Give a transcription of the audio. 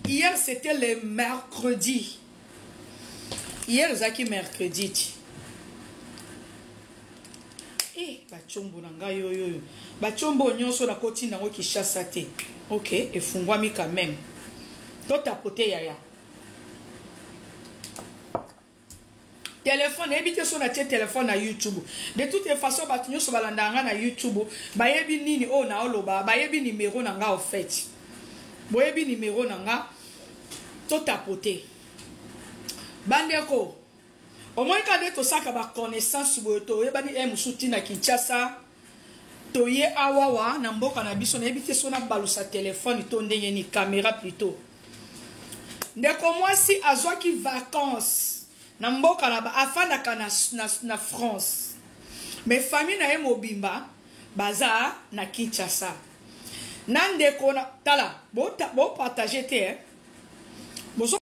Hier c'était le mercredi. Hier ezalaki mercredi ti. Eh, bachombo na ngai oyo oyo. Bachombo nyonso nakotinda yango Kinshasa te. Ok, efungwami quand même. Totapote yaya. Telefone nayebi te so natie telefone na YouTube. De toute façon bato nyonso balandaka nga na YouTube bayebi nini oyo naoloba, bayebi numero na nga au fait. Boyebi numero na nga totapote. Bandeko, omoni kaka nde tosaka ba connaissance boye toyebani e mosusu ntina Kinshasa toye awawa na mboka na biso nayebi te so nabalusa telefone to ndenge nini camera plutôt. Ndeko mwasi azwaki vacances na mboka na afandaka na, na, na France mais famille na ye mobimba baza na Kinshasa na ndeko na tala bo, bo partager te eh? Bozo.